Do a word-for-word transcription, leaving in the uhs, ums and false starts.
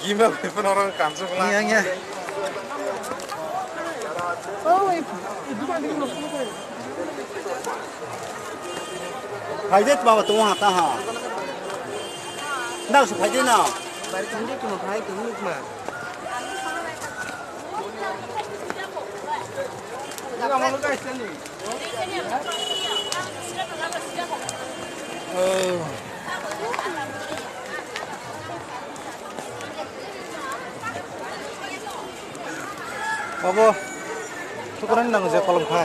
Gimbal bai phano orang kansuk la. Iya, iya. Phaide baba, tong ha ta ha. Nang se phaide na. Bari tong de, tong phai, tong nuk ma. Obo, tukuran nang je kolom kha.